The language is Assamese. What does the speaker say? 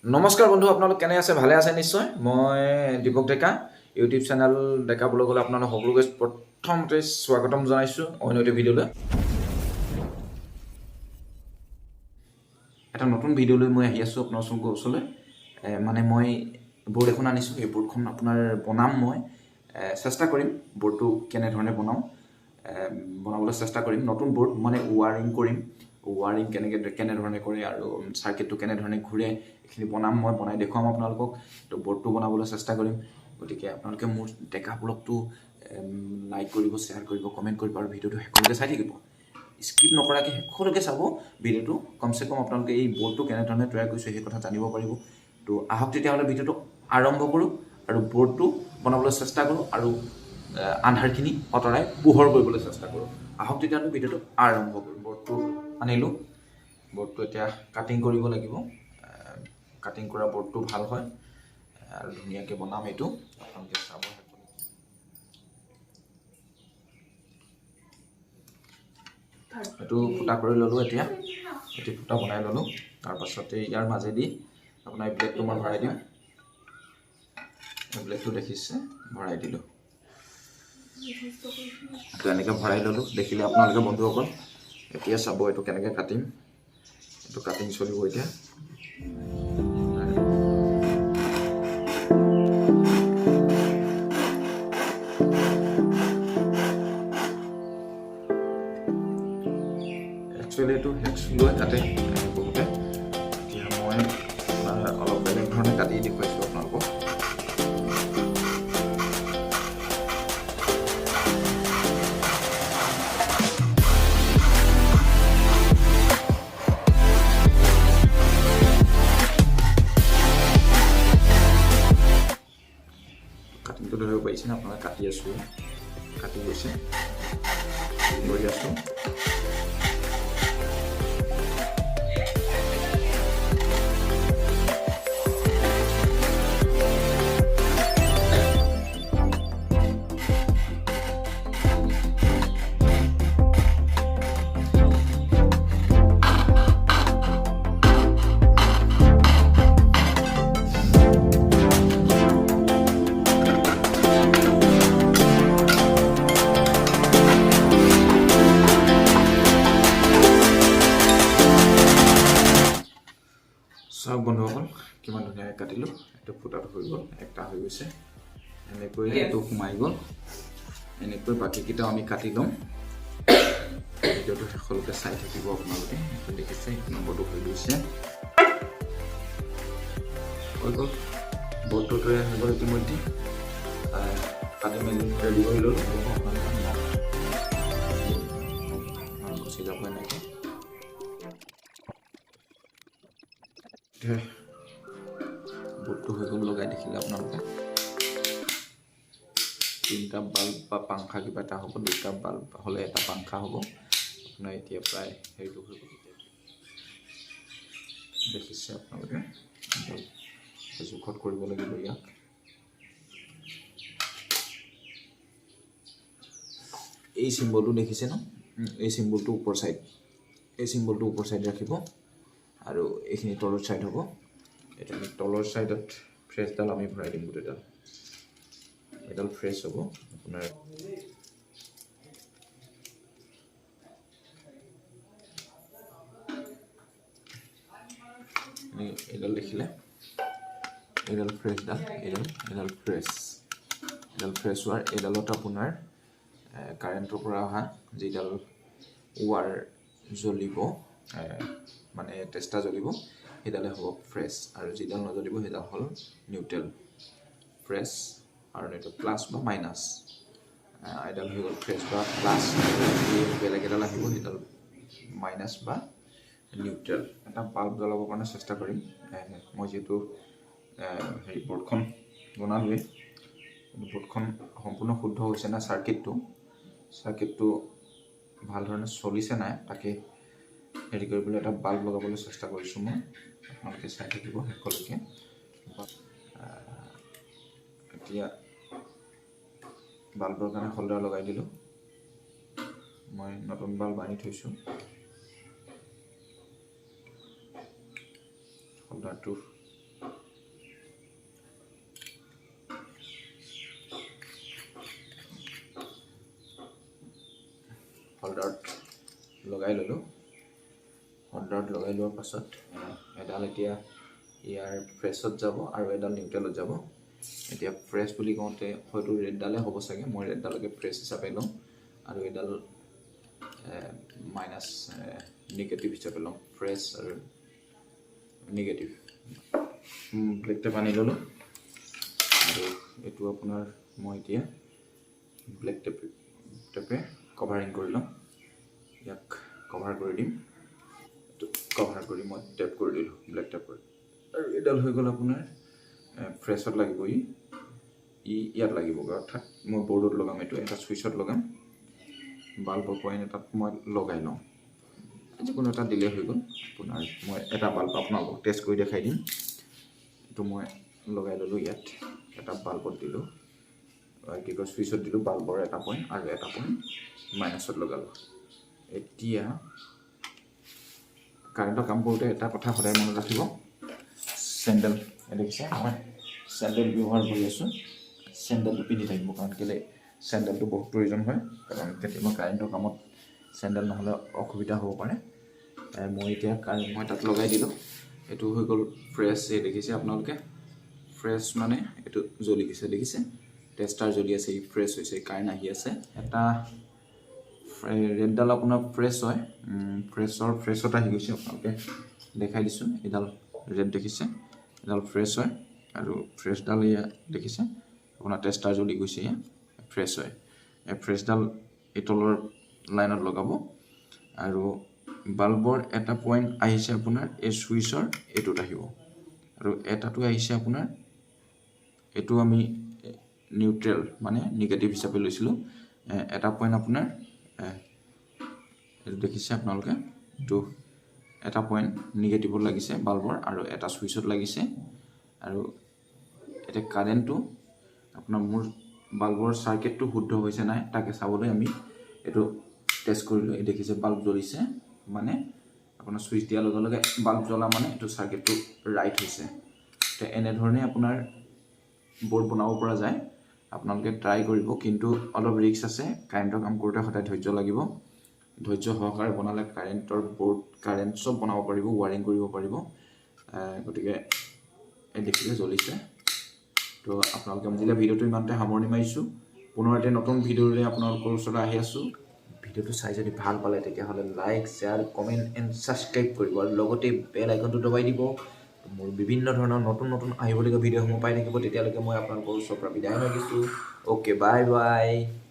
নমস্কাৰ বন্ধু, আপোনালোক কেনে আছে? ভালে আছে নিশ্চয়। মই দীপক ডেকা, ইউটিউব চেনেল ডেকা ব্লগলৈ আপোনালোক সকলোকে প্ৰথমতে স্বাগতম জনাইছোঁ। অন্য এটি ভিডিঅ'লৈ, এটা নতুন ভিডিঅ'লৈ মই আহি আছোঁ আপোনালোকৰ ওচৰলৈ। মানে মই ব'ৰ্ড এখন আনিছোঁ। এই ব'ৰ্ডখন আপোনাৰ বনাম মই। চেষ্টা কৰিম ব'ৰ্ডটো কেনেধৰণে বনাওঁ, বনাবলৈ চেষ্টা কৰিম। নতুন ব'ৰ্ড মানে ৱাৰিং কৰিম। ৱাৰিং কেনেকৈ কেনেধৰণে কৰে আৰু চাৰ্কিটটো কেনেধৰণে ঘূৰে, এইখিনি বনাম মই, বনাই দেখুৱাম আপোনালোকক। তো ব'ৰ্ডটো বনাবলৈ চেষ্টা কৰিম। গতিকে আপোনালোকে মোৰ ডেকা ব্লগটো লাইক কৰিব, শ্বেয়াৰ কৰিব, কমেণ্ট কৰিব আৰু ভিডিঅ'টো শেষলৈকে চাই থাকিব। স্কিপ নকৰাকৈ শেষলৈকে চাব ভিডিঅ'টো। কমচে কম আপোনালোকে এই ব'ৰ্ডটো কেনেধৰণে তৈয়াৰ কৰিছোঁ, সেই কথা জানিব পাৰিব। তো আহক তেতিয়াহ'লে ভিডিঅ'টো আৰম্ভ কৰোঁ আৰু ব'ৰ্ডটো বনাবলৈ চেষ্টা কৰোঁ আৰু আন্ধাৰখিনি আঁতৰাই পোহৰ কৰিবলৈ চেষ্টা কৰোঁ। আহক তেতিয়াহ'লে ভিডিঅ'টো আৰম্ভ কৰোঁ। ব'ৰ্ডটো আনিলোঁ। ব'ৰ্ডটো এতিয়া কাটিং কৰিব লাগিব। কাটিং কৰা ব'ৰ্ডটো ভাল হয় আৰু ধুনীয়াকৈ বনাম। এইটো আপোনালোকে চাব। এইটো ফুটা কৰি ল'লোঁ। এতিয়া এটি ফুটা বনাই ল'লোঁ। তাৰপাছতে ইয়াৰ মাজেদি আপোনাৰ এই ব্লেডটো মই ভৰাই দিম। এই ব্লেডটো দেখিছে, ভৰাই দিলোঁ। এইটো এনেকৈ ভৰাই ল'লোঁ, দেখিলে আপোনালোকে বন্ধুসকল। এতিয়া চাব এইটো কেনেকৈ কাটিম। এইটো কাটিং চলিব এতিয়া। একচুৱেলি এইটো হেক্স লৈ কাটে বহুতে। এতিয়া মই আপোনাৰ অলপ বেলেগ ধৰণে কাটি দেখুৱাইছোঁ আপোনালোকক। কাটিংটো ধৰিব পাৰিছেনে আপোনালোকে? কাটি আছোঁ, কাটি গৈছে, গৈ আছোঁ। চাওক বন্ধুসকল, কিমান ধুনীয়াকৈ কাটিলোঁ। এইটো ফুটাটো হৈ গ'ল, একটা হৈ গৈছে। এনেকৈ এইটো সোমাই গ'ল। এনেকৈ বাকীকেইটাও আমি কাটি ল'ম। ভিডিঅ'টো শেষলৈকে চাই থাকিব আপোনালোকে। এইটো দেখিছে, এইটো নম্বৰটো হৈ গৈছে, হৈ গ'ল। ব'ৰ্ডটো তৈয়াৰ হৈ গ'ল ইতিমধ্যে। কাটি মেলি ৰেডি কৰি ল'লোঁ। গুচি যাব এনেকৈ। ব'ৰ্ডটো হৈ গ'ল লগাই, দেখিলে আপোনালোকে। তিনিটা বাল্ব বা পাংখা কিবা এটা হ'ব। দুটা বাল্ব হ'লে এটা পাংখা হ'ব আপোনাৰ। এতিয়া প্ৰায় হেৰিটো হৈ গ'ল, দেখিছে আপোনালোকে। জোখত কৰিব লাগিব ইয়াক। এই চিম্বলটো দেখিছে ন? এই চিম্বলটো ওপৰ চাইড, এই চিম্বলটো ওপৰ চাইড ৰাখিব আৰু এইখিনি তলৰ চাইড হ'ব। এতিয়া আমি তলৰ চাইডত ফ্ৰেছডাল আমি ভৰাই দিম গোটেইডাল। এডাল ফ্ৰেছ হ'ব আপোনাৰ। এইডাল দেখিলে, এইডাল ফ্ৰেছডাল, এইডাল ফ্ৰেছ, এইডাল ফ্ৰেছ ৱাৰ। এইডালত আপোনাৰ কাৰেণ্টৰ পৰা অহা যিডাল ৱাৰ জ্বলিব, মানে টেষ্টা জ্বলিব, সেইডালে হ'ব ফ্ৰেছ আৰু যিডাল নজ্বলিব সেইডাল হ'ল নিউট্ৰেল। ফ্ৰেছ আৰু নিউট্ৰেল, প্লাছ বা মাইনাছ। এডাল হৈ গ'ল ফ্ৰেছ বা প্লাছ। বেলেগ এডাল আহিব, সেইডাল মাইনাছ বা নিউট্ৰেল। এটা বাল্ব জ্বলাবৰ কাৰণে চেষ্টা কৰিম। মই যিহেতু হেৰি ব'ৰ্ডখন বনালোৱেই, ব'ৰ্ডখন সম্পূৰ্ণ শুদ্ধ হৈছে নাই, চাৰ্কিটটো ভাল ধৰণে চলিছে নাই, তাকে হেৰি কৰিবলৈ এটা বাল্ব লগাবলৈ চেষ্টা কৰিছোঁ মই। আপোনালোকে চাই থাকিব শেষলৈকে। এতিয়া বাল্বৰ কাৰণে হোল্ডাৰ লগাই দিলোঁ। মই নতুন বাল্ব আনি থৈছোঁ। হোল্ডাৰটো লগাই ল'লোঁ। হট ডায়োড লগাই লোৱাৰ পাছত এডাল এতিয়া ইয়াৰ ফ্ৰেছত যাব আৰু এডাল নিউট্ৰেলত যাব। এতিয়া ফ্ৰেছ বুলি কওঁতে হয়তো ৰেডডালে হ'ব চাগে, মই ৰেডডালকে ফ্ৰেছ হিচাপে লওঁ আৰু এডাল মাইনাছ, নিগেটিভ হিচাপে লওঁ। ফ্ৰেছ আৰু নিগেটিভ। ব্লেক টেপ আনি ল'লোঁ আৰু এইটো আপোনাৰ মই এতিয়া ব্লেক টেপে কভাৰিং কৰি ল'ম। ইয়াক কভাৰ কৰি দিম। এইটো কভাৰ কৰি মই টেপ কৰি দিলোঁ, ব্লেক টেপ কৰি। আৰু এইডাল হৈ গ'ল আপোনাৰ ফ্ৰেছত লাগিব। ই ই ইয়াত লাগিবগৈ, অৰ্থাৎ মই বৰ্ডত লগাম। এইটো এটা চুইচত লগাম, বাল্বৰ পইণ্ট এটাত মই লগাই লওঁ। যিকোনো এটা দিলেই হৈ গ'ল আপোনাৰ। মই এটা বাল্ব আপোনালোকক টেষ্ট কৰি দেখাই দিম। এইটো মই লগাই ল'লোঁ, ইয়াত এটা বাল্বত দিলোঁ, কি কয়, চুইচত দিলোঁ বাল্বৰ এটা পইণ্ট আৰু এটা পইণ্ট মাইনাছত লগালোঁ। এতিয়া কাৰেণ্টৰ কাম কৰোঁতে এটা কথা সদায় মনত ৰাখিব, চেণ্ডেল। দেখিছে, মই চেণ্ডেল ব্যৱহাৰ কৰি আছোঁ। চেণ্ডেলটো পিন্ধি থাকিব। কাৰণ কেলৈ, চেণ্ডেলটো বহুত প্ৰয়োজন হয়, কাৰণ কেতিয়াবা কাৰেণ্টৰ কামত চেণ্ডেল নহ'লে অসুবিধা হ'ব পাৰে। মই এতিয়া কাৰেণ্ট মই তাত লগাই দিলোঁ। এইটো হৈ গ'ল ফ্ৰেছ। এই দেখিছে আপোনালোকে, ফ্ৰেছ মানে এইটো জ্বলি গৈছে, দেখিছে, টেষ্টাৰ জ্বলি আছে। ই ফ্ৰেছ হৈছে, কাৰেণ্ট আহি আছে। এটা ৰেডডাল আপোনাৰ ফ্ৰেছ হয়, ফ্ৰেছত আহি গৈছে। আপোনালোকে দেখাই দিছোঁ, এইডাল ৰেড দেখিছে, এডাল ফ্ৰেছ হয় আৰু ফ্ৰেছডাল এয়া দেখিছে আপোনাৰ টেষ্টাৰ জ্বলি গৈছে, এয়া ফ্ৰেছ হয়। এই ফ্ৰেছডাল এই তলৰ লাইনত লগাব আৰু বাল্বৰ এটা পইণ্ট আহিছে আপোনাৰ এই চুইচৰ এইটোত আহিব আৰু এটাটো আহিছে আপোনাৰ এইটো আমি নিউট্ৰেল মানে নিগেটিভ হিচাপে লৈছিলোঁ। এটা পইণ্ট আপোনাৰ এইটো দেখিছে আপোনালোকে, এইটো এটা পইণ্ট নিগেটিভত লাগিছে বাল্বৰ আৰু এটা চুইচত লাগিছে। আৰু এতিয়া কাৰেণ্টটো আপোনাৰ মোৰ বাল্বৰ চাৰ্কিটটো শুদ্ধ হৈছে নাই তাকে চাবলৈ আমি এইটো টেষ্ট কৰিলোঁ। এই দেখিছে, বাল্ব জ্বলিছে, মানে আপোনাৰ চুইচ দিয়াৰ লগে লগে বাল্ব জ্বলা মানে এইটো চাৰ্কিটটো ৰাইট হৈছে। তো এনেধৰণে আপোনাৰ বৰ্ড বনাব পৰা যায়। আপোনালোকে ট্ৰাই কৰিব, কিন্তু অলপ ৰিস্ক আছে। কাৰেণ্টৰ কাম কৰোঁতে সদায় ধৈৰ্য লাগিব। ধৈৰ্য সহকাৰে বনালে কাৰেণ্টৰ বৰ্ড, কাৰেণ্ট চব বনাব পাৰিব, ৱাৰিং কৰিব পাৰিব। গতিকে এই দেখিলে জ্বলিছে। তো আপোনালোকে আজিলৈ ভিডিঅ'টো ইমানতে সামৰণি মাৰিছোঁ। পুনৰ এটা নতুন ভিডিঅ'ৰে আপোনালোকৰ ওচৰলৈ আহি আছোঁ। ভিডিঅ'টো চাই যদি ভাল পালে, তেতিয়াহ'লে like, share, comment and subscribe কৰিব আৰু লগতে বেল আইকনটো দবাই দিব। মোৰ বিভিন্ন ধৰণৰ নতুন নতুন আহিবলগীয়া ভিডিঅ'সমূহ পাই থাকিব। তেতিয়ালৈকে মই আপোনালোকৰ ওচৰৰ পৰা বিদায় মাগিছোঁ। Okay, bye bye.